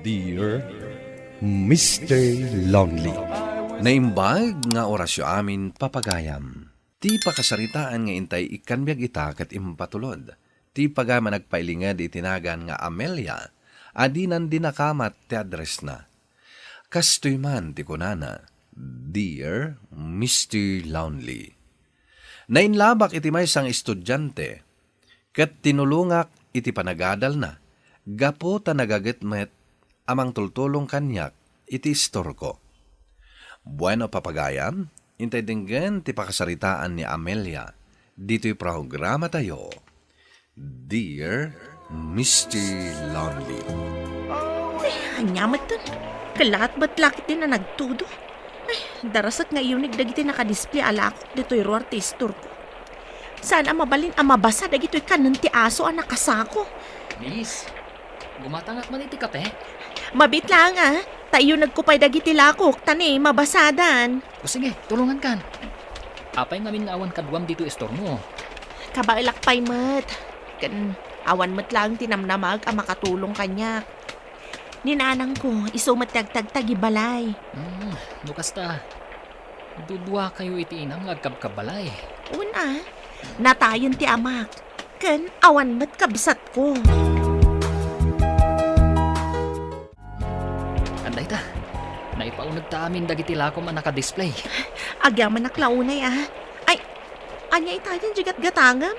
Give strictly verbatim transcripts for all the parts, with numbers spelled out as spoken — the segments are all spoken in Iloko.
Dear Mister Lonely. Naimbag nga orasyo amin, papagayam. Ti pakasaritaan nga intay ikkan biag ita ket impatulod. Ti pagayam a nagpailinged iti nagan nga Amelia, a dinan dinakamat ti addressna. Kastoy man ti kunana, "Dear Mister Lonely." Nainlabak iti maysa nga estudiante, ket tinulongak iti panagadalna, gapu ta nagaget met a mangtultulong kaniak iti istorko. Bueno, papagayam, intay denggen ti pakasaritaan ni Amelia ditoy programatayo, Dear Mister Lonely. Ay, ania met ton? Kalaat met la ketdin a nagtudo. Ay, darasek nga iyunig dagiti nakadisplay a lakok ditoy ruar ti istorko. Saan a mabalin a mabasa dagitoy kanen ti aso a nakasako. Miss, gumatangak man iti kape? Mabiit laeng a, ta iyunegko pay dagiti lakok, ta ni mabasadan. O sige, tulongankan. Apay ngamin nga awan kaduam ditoy istormo? Kabaelak pay met. Ken awan met laeng ti namnamaek a makatulong kaniak. Ni nanangko, isu met ti agtagtag iti balay. Hmm, no kasta, duduakayo iti inam nga agkabkabbalay. Wen a, natayen ti amak, ken awan met kabsatko. Ania dayta, naipaunegta amin dagiti lakom a nakadisplay. Agyamanak la unay a. Ay, ania itayen diay gatgatangem?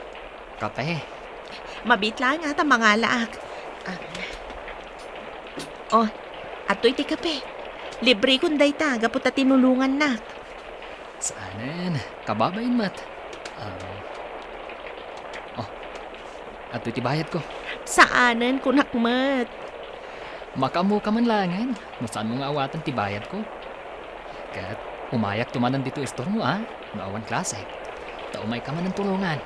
Kape. Mabiit laeng a ta mangalaak. Ah. Oh, adtoy ti kape. Librekon dayta gapu ta tinulongannak. Saanen, kababain met. Um, oh, adtoy ti bayadko. Saanen, kunak met. Makaammoka man laengen no saanmo nga awaten ti bayadko. Ket umayakto manen ditoy istormo a, no awan klase. Ta umayka manen tulongan.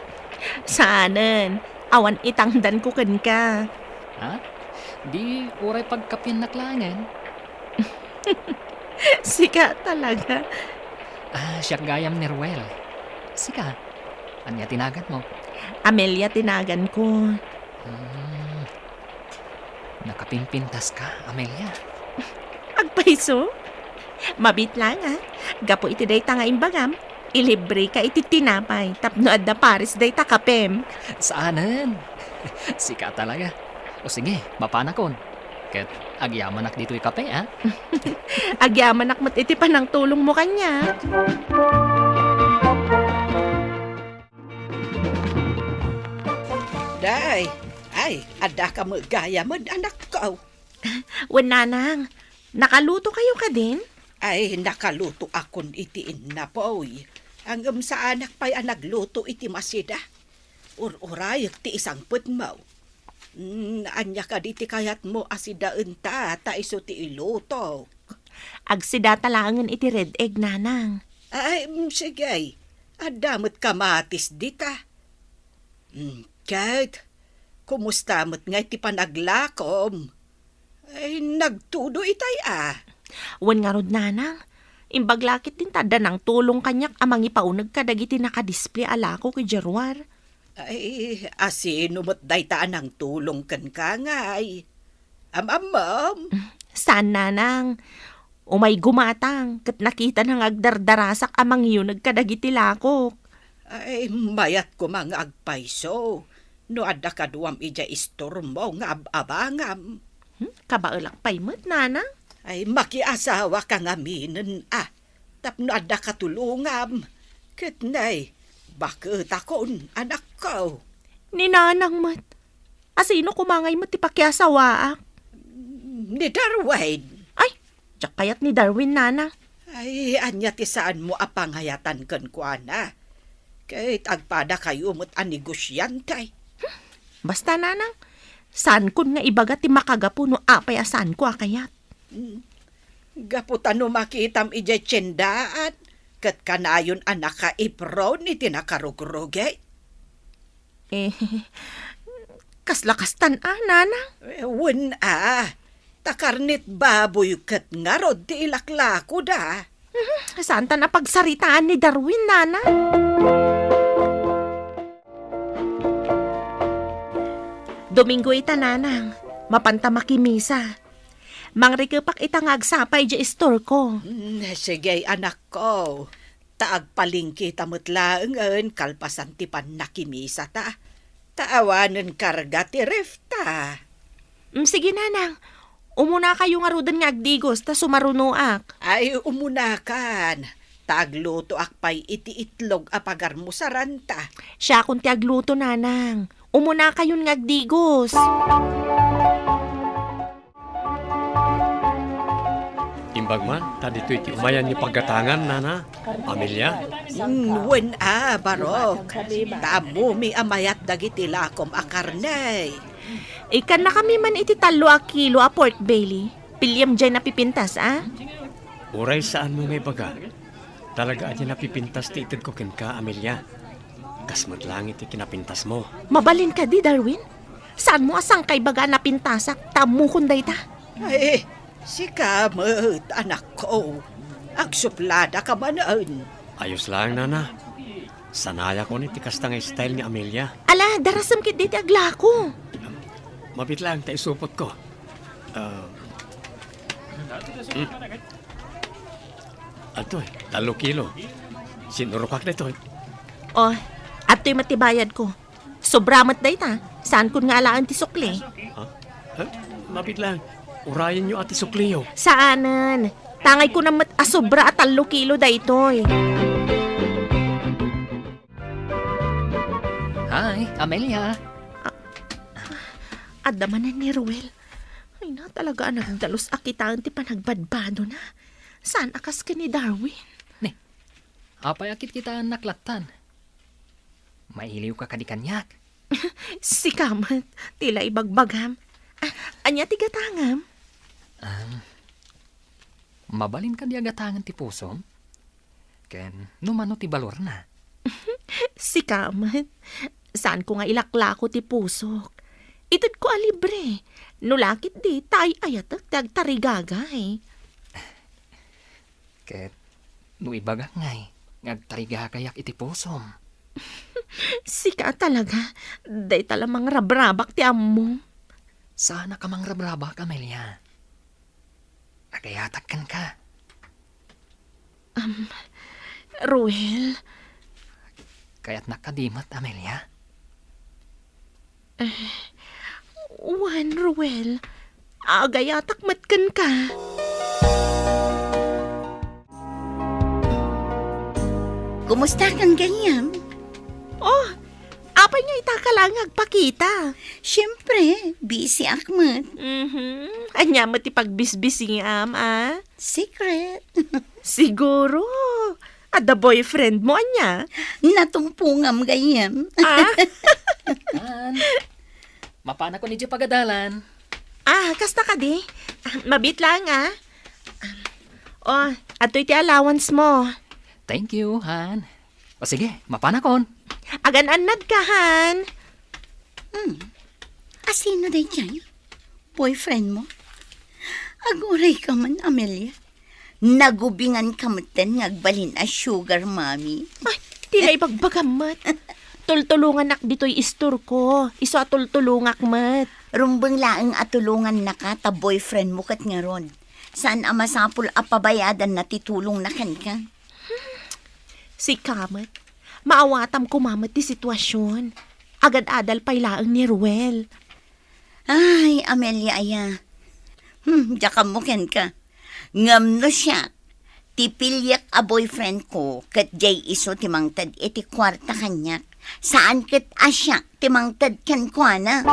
Saanen, awan itangdanko kenka. Ha? Di uray pagkapiennak laengen. Sika talaga. Ah, siak gayam ni Ruel. Sika, ania ti naganmo? Amelia ti naganko. Hmm. Nakapimpintaska, Amelia. Agpayso? Mabiit laeng a, gapu iti dayta nga imbagam, ilibreka iti tinapay tapno adda pares dayta kapem. Saanen. Sika talaga. O sige, mapanakon. Ket agyamanak ditoy kape, a? Agyamanak met iti panangtulongmo kaniak. Day, ay, addaka met gayamen, anakko. Wen, nanang, nakalutokayo kadin? Ay, nakalutoakon iti innapoy. Ngem saanak pay a nagluto iti masida. Ur-urayek ti isangpetmo. Mm, ania kadi ti kayatmo a sidaenta ta isu ti ilutok? Agsidata laengen iti red egg, nanang. Ay, mm, sige. Adda met kamatis dita. Mm, ket, kumusta met ngay ti panaglakom? Ay, nagtudo itay a. Wen ngarud, nanang, imbag la ketdin ta adda nangtulong kaniak a mangipauneg kadagiti nakadisplay a lakok idiay ruar. Ay, a sino met dayta a nangtulong kenka ngay? Am-ammom? Saan, nanang. Umay gumatang ket nakitana nga agdardarasak a mangiuneg kadagiti lakok. Ay, mayat koma nga agpayso no adda kaduam idiay istormo nga ab-abangam. Hmm, kabaelak pay met, nanang. Ay, makiasawaka ngaminen a, tapno adda katulongam. Ket nay, baketakon, anakko. Ni nanang met. A sino koma ngay met ti pakiasawaak? Ni Darwin. Ay, diak kayat ni Darwin, nanang. Ay, ania ti saanmo a pangayatan kenkuana? Ket agpadakayo met a negosiante. Hmm, basta, nanang, saankon nga ibaga ti makagapu no apay a saanko a kayat. Hmm. Gapu ta no makitam idiay tiendaan, ket kanayon a nakaipron iti nakarugrugit. Eh, kasla kastan a, nanang? Eh, wen a. Ta karnit baboy ket ngarud ti ilaklakoda. Mhm, saantan a pagsaritaan ni Darwin, nanang. Domingo ita, nanang. Mapanta makimisa. Mangrikepak ita nga agsapay idiay istorko. Mm, sige, anakko. Ta agpalengketa met laengen kalpasan ti pannakimisata. Ta awanen karga ti refta. Mm, sige, nanang. Umunakayo ngaruden nga agdigos, ta sumarunoak. Ay, umunakan. Ta aglutoak pay iti itlog a pagarmusaranta. Siakon ti agluto, nanang. Umunakayon nga agdigos. Imbag man, ta ditoy ti umayan nga paggatangan, nana, Amelia? Mm, wen a, barok. Ta ammomi a mayat dagiti lakom a karne. Ikkannakami man iti tallo a kilo a pork belly. Piliem diay napipintas, a? Uray saanmo nga ibaga, talaga a diay napipintas ti itedko kenka, Amelia. Kas met laeng iti kinapintasmo. Mabalin kadi, Darwin? Saanmo a sangkaibaga a napintasak, ta ammokon dayta? Ay, sika met, anakko. Agsupladaka manen. Ayos laeng, nana. Sanayakon iti kasta nga style ni Amelia. Ala, darasem ketdi ti aglako. Mabiit laeng ta isupotko. Ah, hmm. Adtoy, tallo kilo. Sinurokak daytoy. Oh, adtoy met ti bayadko. Sobra met dayta. Saankon nga alaen ti sukli. Ha? Eh, mabiit laeng. Urayenyo a ti sukliyo. Saanen. Tangayko na met a sobra a tallo kilo daytoy. Hi, Amelia. Adda manen ni Ruel. Ay na, talaga a nagdalus a kitaen ti panagbadbadona. Saan a kas ken ni Darwin? Ne, apay a kitkitaennak lattan? Mailiwka kadi kaniak? Sika met, ti la ibagbagam. Ah, ania ti gatangem? Ah, mabalin kadi a gatangen ti pusom? Ken no mano ti balorna? Sika met. Saanko nga ilaklako ti pusok. Itedko a libre. No la ketdi, ta ay-ayatek ti agtarigagay. Ket no ibagak ngay nga agtarigagayak iti pusom? Sika talaga, dayta la mangrabrabak ti ammom. Saanak a mangrabrabak, Amelia. Agayatak kenka. Am, Ruel. Kayatnak kadi met, Amelia? Eh, wen, Ruel. Agayatak met kenka. Kumusta kan gayam? Oh, apay nga ita ka laeng nga agpakita? Siempre, busy ak met. Mhm. Ania met ti pagbisbisiam, a? Secret. Siguro. Adda boyfriend mo, ania? Natumpongam gayam. Ah? Han, mapanakon idiay pagadalan. Ah, kasta kadi? Ah, mabiit laeng, a. Oh, adtoy ti allowance mo. Thank you, Han. O sige, mapanakon. Agan-annad ka, Han. Hmm. Asino daydiay? Boyfriend mo? Aguray ka man, Amelia. Nagubingan ka metten nga agbalin a sugar mommy. Ay, ti la ibagbagam met. Tultulongannak ditoy istorko. Isu a tultulongak met. Rumbeng laeng a tulongannaka ta boyfriend mo ket ngarud. Saan a masapul a pabayadanna ti tulongna kenka. Sika met. Maawatam koma met ti sitwasion. Agad-adal pay laeng ni Ruel. Ay, Amelia aya. Hmm, diak ammo kenka. Ngem no siak, ti piliek a boyfriend ko ket diay isu ti mangted iti kuarta kaniak. Saan ket a siak ti mangted kenkuana.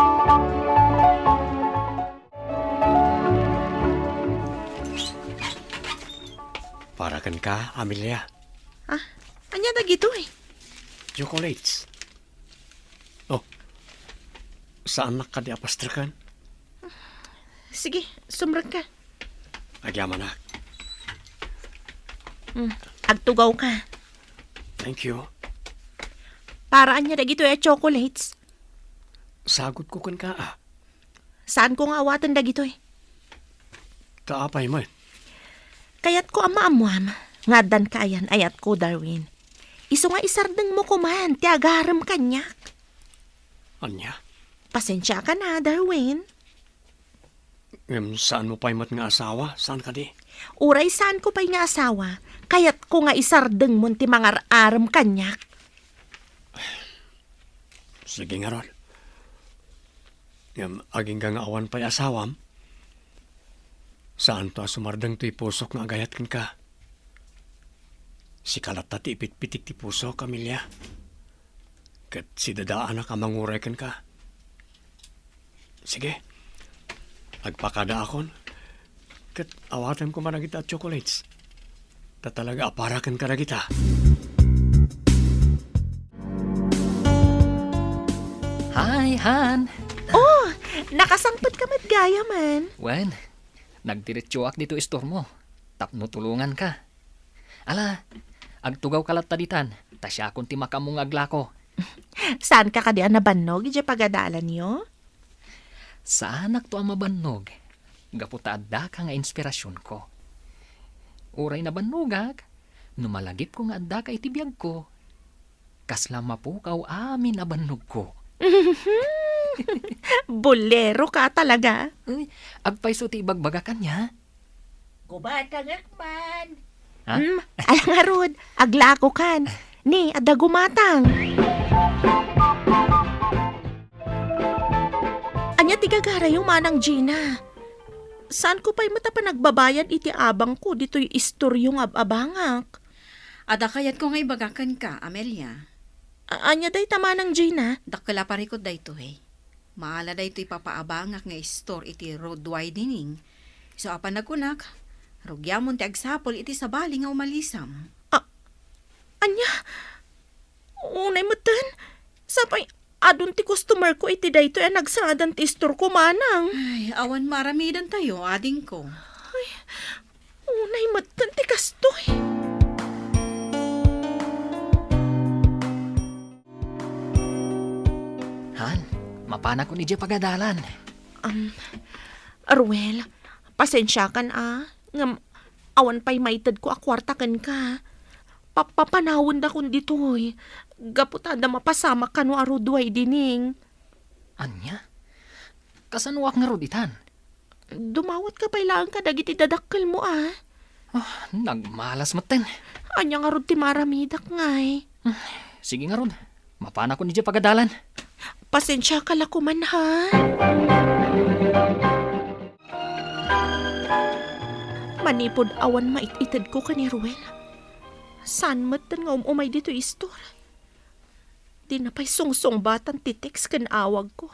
Para kenka, Amelia. Ah, ania dagitoy? Chocolates. Oh, saannak kadi a pastreken? Sige, sumrekka. Agyamanak. Mm, agtugawka. Thank you. Para ania dagitoy a chocolates? Sagutko kenka, a. Saanko nga awaten dagitoy. Ta apay met? Kayatko a maammuam nga addan kaayan ayatko, Darwin. Isu nga isardengmo koman ti agarem kaniak. Ania? Pasensiakan a, Darwin. Ngem saanmo pay met nga asawa? Saan kadi? Uray saanko pay nga asawa, kayatko nga isardengmon ti mangar-arem kaniak. Sige ngarud. Ngem agingga nga awan pay asawam, saanto a sumardeng toy pusok nga agayat kenka. Sika latta ti ipitpitik ti pusok, Amelia. Ket sidadaanak a manguray kenka. Sige. Agpakadaakon. Ket awatem koma dagita a chocolates. Ta talaga a para ken kadagita. Hi, Han! Oh, nakasangpet ka met gayam. Wen, nagdiretsoak ditoy istormo tapno tulonganka. Ala, agtugawka latta ditan, ta siakon ti makaammo nga aglako. Saanka kadi a nabannog idiay pagadalanyo? Saanakto a mabannog, gapu ta addaka nga inspirasionko. Uray nabannogak, no malagipko nga addaka iti biagko, kasla mapukaw amin a bannogko. Bolero ka talaga. Uy, agpayso ti ibagbagak ania? Gumatangak man. Ha? Hmm, ala ngarud, aglakokan. Ni, adda gumatang. Ania ti gagarayo, Manang Gina? Saanko pay met a panagbabayad iti abangko ditoy istoryo nga ab-abangak. Adda kayatko nga ibaga kenka, Amelia. A-, ania dayta, Manang Gina? Dakkel a parikut daytoy. Maala daytoy papaabangak nga istor iti Road Widening. Isu a panagkunak, rugiamon ti agsapul iti sabali nga umalisam. A-, ania? Unay metten, sapay adun ti customer ko iti daytoy a nagsaadan ti istorko, Manang. Ay, awan maaramidantayo, adingko. Ay, unay metten ti kastoy. Han, mapanakon idiay pagadalan. Um, Ruel, pasensiakan a, ngem awan pay maitedko a kuarta kenka. Papapanawendakon ditoy, gapu ta adda mapasamak kano a Road Widening. Ania? Kasanoak ngarud itan? Dumawatka pay laeng kadagiti dadakkelmo a. Ah, nagmalas metten. Ania ngarud ti maaramidak ngay? Sige ngarud, mapanakon idiay pagadalan. Pasensiaka la koman, ha? Manipud awan mait-itedko ken ni Ruel, saan metten nga um-umay ditoy istor. Dina pay sungsungbatan ti text ken awagko.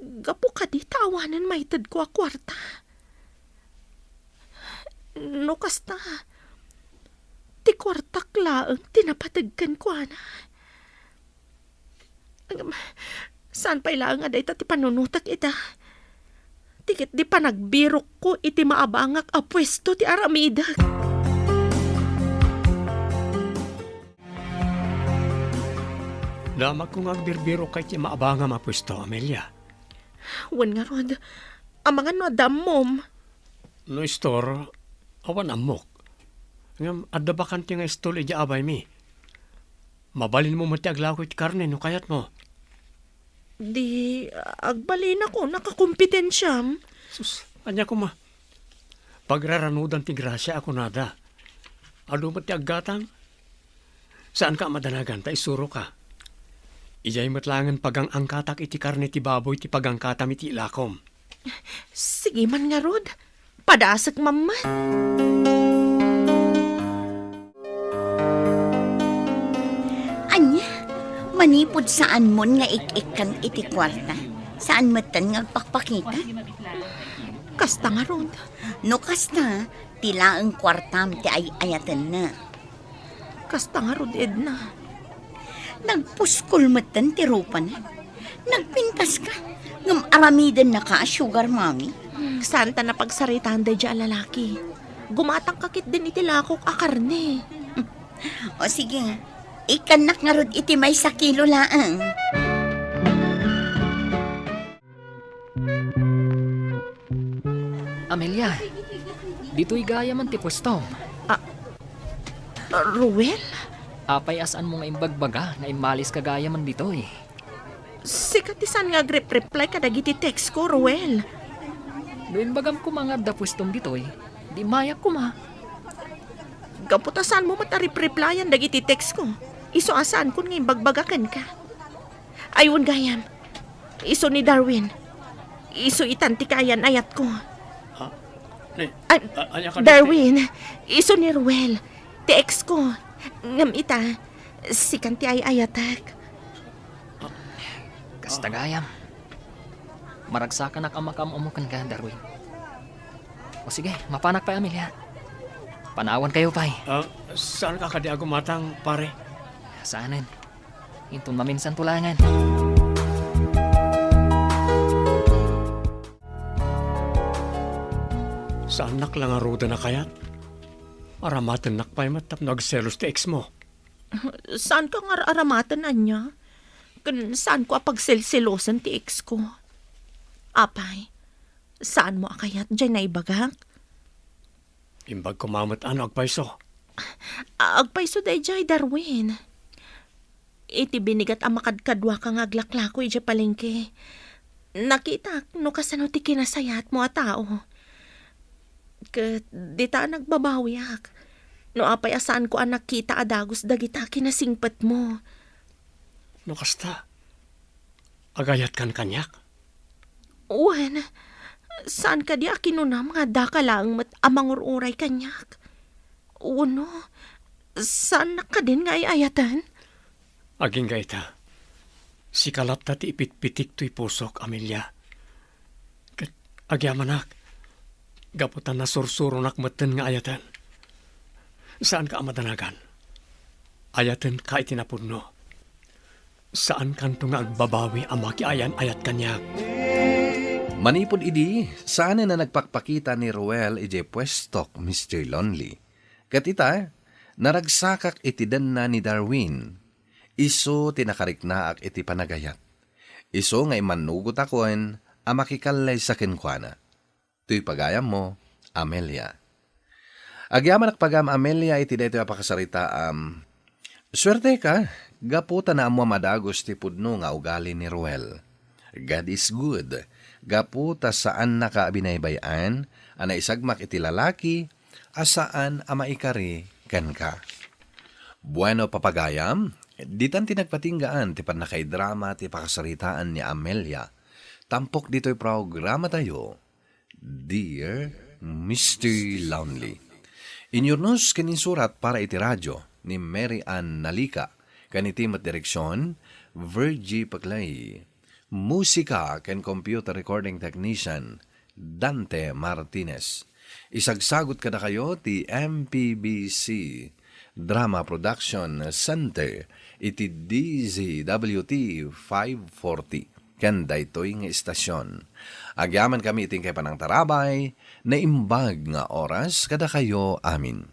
Gapu kadi ta awanen maitedko a kuarta. No kasta, ti kuartak laeng ti napateg kenkuana. Agam, saan pay laeng a dayta ti panunotek ita? Ti ketdi panagbirokko iti maabangak a puesto ti aramidek. Damagko nga agbirbirokka iti maabangam a puesto, Amelia. Wen ngarud, amangan no adda ammom. No istor, awan ammok. Ngem adda bakante nga istor idiay abaymi. Mabalinmo met ti aglako iti karne no kayatmo. Di, agbalinak a nakakompetensiam. Sus, ania koma? Pagraranudan ti grasia a kunada. Adu met ti aggatang. Saanka a madanagan ta isuroka. Idiay met laengen pagang-angkatak iti karne ti baboy ti pagangkatam iti ilakom. Sige man ngarud, padasek man met. Ania, manipud saanmon nga ik-ikkan iti kuarta, saan metten nga agpakpakita? Kasta ngarud. No kasta, ti laeng kuartam ti ay-ayatenna. Kasta ngarud, Edna. Nagpuskol metten ti rupana. Nagpintaska, ngem aramidennaka a sugar mommy. Hmm, saan ta napagsaritaan daydiay a lalaki. Gumatangka ketdin iti lakok a karne. O sige, ikkannak ngarud iti maysa kilo laeng. Amelia, ditoy gayamen ti puestom. Ah, Ruel? Apay a saanmo nga imbagbaga nga immaliska gayamen ditoy? Sika ti saan nga agrep-reply kadagiti text ko, Ruel. No imbagam koma nga adda puestom ditoy, di mayak koma. Gapu ta saanmo met a ripreplayan dagiti textko. Isu a saankon nga imbagbaga kenka. Ay, wen gayam. Isu ni Darwin. Isu itan ti kaayan-ayatko. Ha? Ni, Ay, a-, ania kadi ti Darwin, isu ni Ruel. Ti exko. Ngem ita, sikan ti ay-ayatek. Kasta gayam. Maragsakanak a makaam-ammo kenka, Darwin. O sige, mapanak pay, Amelia. Panawankayo pay. Ah, saanka kadi a gumatang, pare? Saanen. Inton maminsanto laengen. Saannak la ngaruden a kayat. Aramatennak pay met tapno agselos ti exmo. Saanka nga ar-aramaten, ania? Ken saanko a pagselselosen ti exko. Apay, saanmo a kayat diay naibagak? Imbag koma met a no agpayso. Agpayso daydiay, Darwin. Iti binigat a makadkaduaka nga aglaklako idiay palengke, nakitak no kasano ti kinasayatmo a tao. Ket dita nagbabawiak. No apay a saanko a nakita a dagus dagita kinasingpetmo. No kasta, agayatkan kaniak? Wen, saan kadi a kinunam nga daka laeng met a mangur-uray kaniak? Wenno, saannak kadin nga ay-ayaten? Agingga ita, sika latta ti ipitpitik toy pusok, Amelia. Ket agyamanak, gapu ta nasursuronak metten nga ayaten. Saanka a madanagan. Ayatenka iti napudno. Saankanto nga agbabawi a makiayan-ayat kaniak. Manipud idi, saanen a nagpakpakita ni Ruel idiay puestok, Mister Lonely. Ket ita, naragsakak iti denna ni Darwin. Isu ti nakariknaak iti panagayat. Isu nga immannugotakon a makikallaysa kenkuana. Toy pagayammo, Amelia. Agyamanak pagayam, Amelia, iti daytoy a pakasaritaam. Suerteka, gapu ta naammoam a dagus ti pudno nga ugali ni Ruel. God is good, gapu ta saannaka a binaybay-an a naisagmak iti lalaki a saan a maikari kenka. Bueno, papagayam, ditan ti nagpatinggaan ti pannakaidrama ti pakasaritaan ni Amelia. Tampok ditoy programatayo, Dear Mister Lonely. Inyurnos ken insurat para iti radio ni Mary Ann Nalika, ken iti met direksion, Virgie Paclay. Musika ken computer recording technician, Dante Martinez. Isagsagut kadakayo ti M P B C Drama Production Center iti D Z W T five forty ken daytoy nga istasion. Agyamankami iti inkay panangtarabay, naimbag nga oras kadakayo amin.